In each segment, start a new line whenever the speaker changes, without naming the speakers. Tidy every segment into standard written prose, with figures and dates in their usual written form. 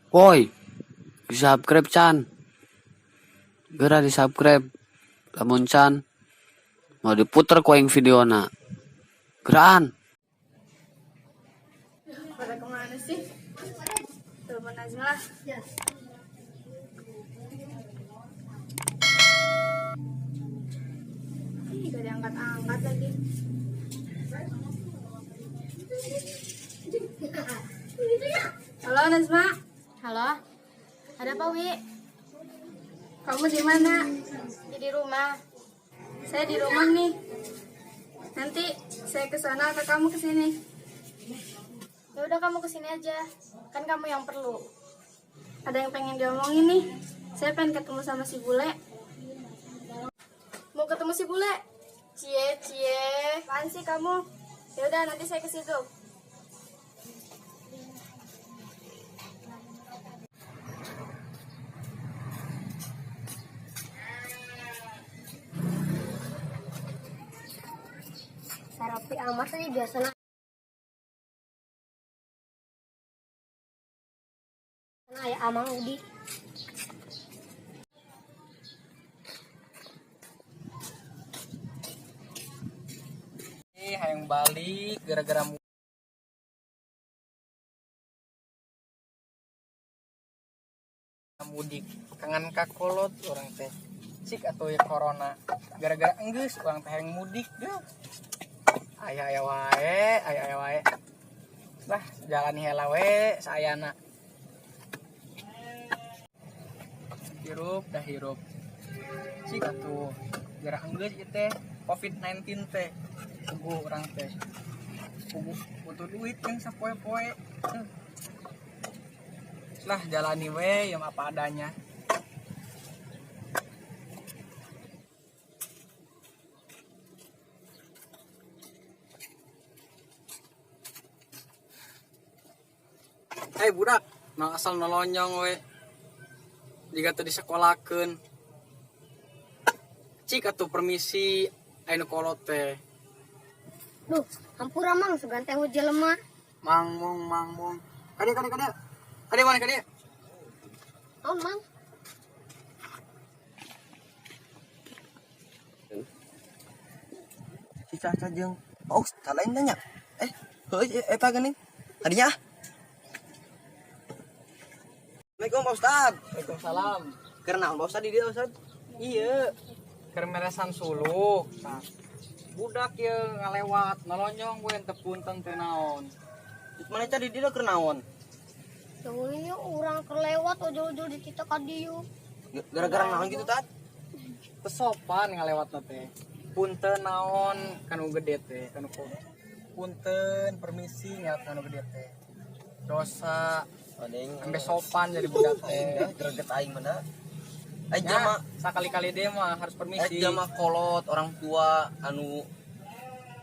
Woi, di subscribe can. Geura di subscribe. Lamun can mau diputer ku aing videona. Geraan.
Pada kemana sih? Telepon Nazma lah. Ih, gak diangkat-angkat lagi. Halo Nazma,
Halo, ada apa Wi?
Kamu di mana?
Di rumah.
Saya di rumah nih. Nanti saya ke sana atau kamu ke sini?
Ya udah kamu kesini aja, kan kamu yang perlu.
Ada yang pengen diomongin nih. Saya pengen ketemu sama si bule.
Mau ketemu si bule? Cie cie.
Apaan sih kamu? Ya udah nanti saya ke situ.
Sarapi amat aja biasanya. Nah, ya amang Udi.
Ih, hayang balik gara-gara mudik kangen kakolot orang teh cik atau ya corona gara-gara enggeus orang teh hayang mudik deh. Aya aya wae, aya aya wae. Lah, jalani heula we saayana. Hirup dah hirup. Cik atuh gara enggeus ieu teh COVID-19 teh. Puguh urang teh. Puguh butuh duit yang sapoe-poe. Lah jalani we yang apa adanya. Hei budak, nah asal nolonyong we. Jika teu disekolakeun. Cik atuh permisi aya nu kolot teh.
Duh, hampura mang sugan teh jelema.
Mang mong mang mong. Kadieu kadieu kadieu. Kadieu mana kadieu?
Oh, mang.
Si Caca jeung oh, lain tanya. Heuh eta geuning. Tadinya ah. Assalamualaikum Pak Ustad.
Waalaikumsalam.
Keur naon Pak Ustad di dieu Ustad?
Iya, keur meresan suluh. Tah. Budak ye ngalewat nolonyong we teu punten teu naon.
Mana ca di dieu keur naon?
Tuh, ini urang kelewat ujul-ujul di titik ka dieu.
Gara-gara naon gitu Tad?
Teu sopan ngalewatna teh. Punten naon kanu gede teh, kanu punten permisi ngalewat kanu gede teh. Dosa sampai sopan jadi budak teh.
Greget aing mah. Aing
Ya,
jama
sakali-kali dia mah harus permisi.
Aing jama kolot orang tua anu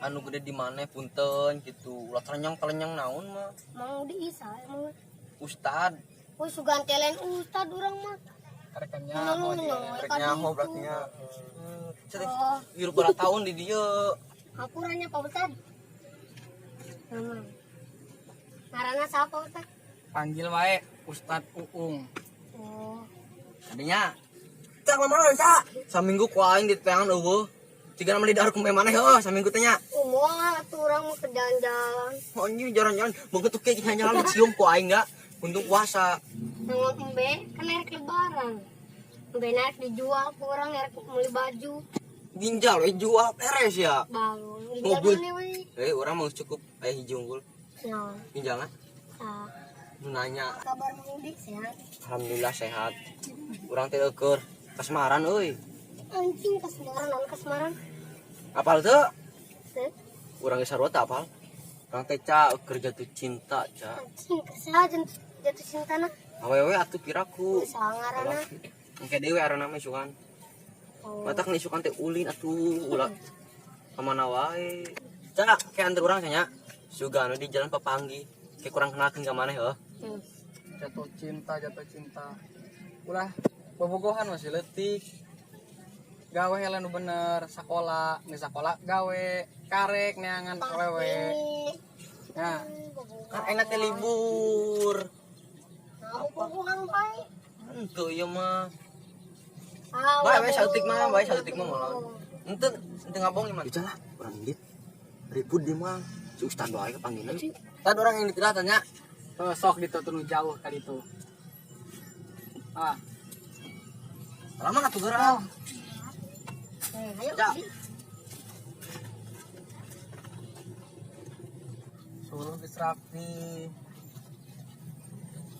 anu gede di mana punten gitu. Ulah telenyang-telenyang naon mah.
Mang Udi isa emang.
Ustad.
Oh, sugan teh lain ustad urang mah.
Karek nyaho dia.
Karek nyaho berarti nya.
Oh.
Hirup berapa tahun di dieu.
Hampuranya Pak Ustad. Ngaranna saha Pak Ustad?
Panggil wae Ustad Uung.
Oh.
Tadinya cak mama sa. Saminggu ku aing di teangan eueuh. Ciga meuli dahar ku maneh heuh saminggu teh nya.
Moal atuh urang mah ke jalan-jalan.
Oh anjing jalan-jalan begitu ke jalan-jalan dicium ku aing enggak. Untung puasa.
Nengok embe kan erek lebaran. Embe naik dijual ku urang erek meuli baju.
Ginjal we jual peres ya.
Balung ginjal
Mobil.
mana we?
Urang mau cukup aya hiji unggul.
Naon?
Ginjalna?
Tah.
Nanya.
Kabar Mang Udi sehat?
Alhamdulillah sehat. Urang teh eueuh kasmaran euy.
Anjing kasmaran naon kasmaran?
Apal teu?
Teu.
Urang geus sarua teu apal. Urang teh ca keur jatuh cinta ca.
Anjing saha jatuh cintana?
Awewe atuh piraku.
Saha ngaranna?
Engke deui aranna mah isukan.
Oh.
Matak nih isukan teh ulin atuh ulah. Kamana wae. Ca ke antar urang nya. Sugana di jalan papanggih. Kayak kurang kenalkeun ka maneh heuh.
Jatuh cinta, jatuh cinta. Ulah bobogohan masih leutik. Gawe heula nu bener, sakola, geus sakola gawe, karek neangan awewe. Nah,
kan enak teh libur.
Nah, bohongan bae.
Henteu ieu mah. Bae we saeutik mah, bae saeutik mah moal. Henteu, henteu ngabong ieu mah. Lah, urang indit. Ribut di mah. Si ustad wae kapanggilna. Tad urang indit lah tanya.
Sok ditu jauh kali itu. Ah.
Lama atuh geura.
Ayo.
Ya.
Suluh geus rapi.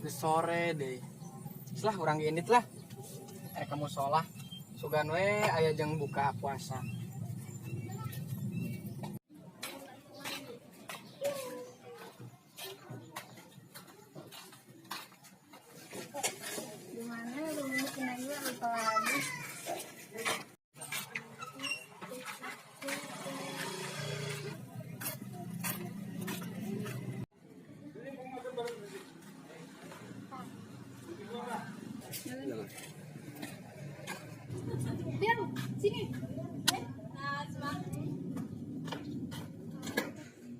Geus sore deh. Selah urang indit lah. Rek ka musola. Sugan we aya jeung buka puasa.
Gimana rumahnya Kinaya lupa lagi. Biar sini. Nah, semangat.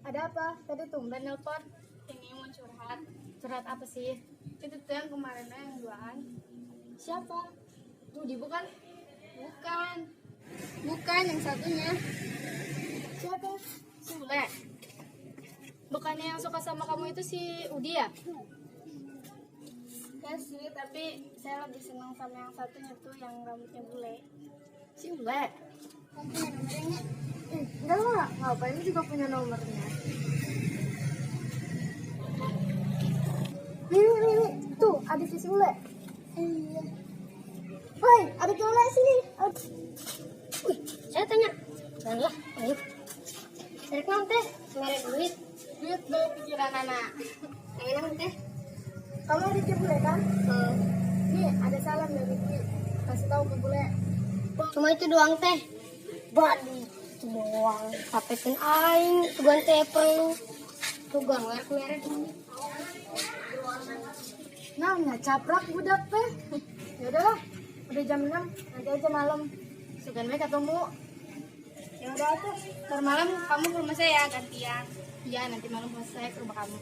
Ada apa? Tadi tumben nelpon.
Ini mau curhat.
Curhat apa sih?
Itu tuh yang kemarin yang duaan.
Siapa? Budi bukan?
Bukan. Bukan yang satunya.
Siapa? Sule. Bukannya yang suka sama kamu itu si Udi ya?
Ya sih, tapi saya lebih senang sama yang satunya tuh yang rambutnya bule.
Si Ule.
Kamu punya nomornya?
Enggak lah, ngapain juga punya nomornya. Nih, nih, nih, tuh ada si Sule.
Iya.
Woi, ada Sule sini.
Wih, saya tanya. Janganlah, ayo. Tarik naon teh, mere duit.
Duit dong pikiran anak.
Ayo naon teh.
Kamu ada si Bule kan? Nih, ada salam dari Dwi. Kasih tahu ke Bule.
Cuma itu doang teh. Baduh, itu doang. Kapetin aing, sugan teh perlu. Sugan merek merek ini.
Nah, nggak caprak budak teh. Ya udahlah, udah jam 6, nanti aja malam. Sugan we ketemu.
Ya udah tuh, ntar malam kamu ke rumah saya ya gantian.
Iya, nanti malam saya ke rumah kamu.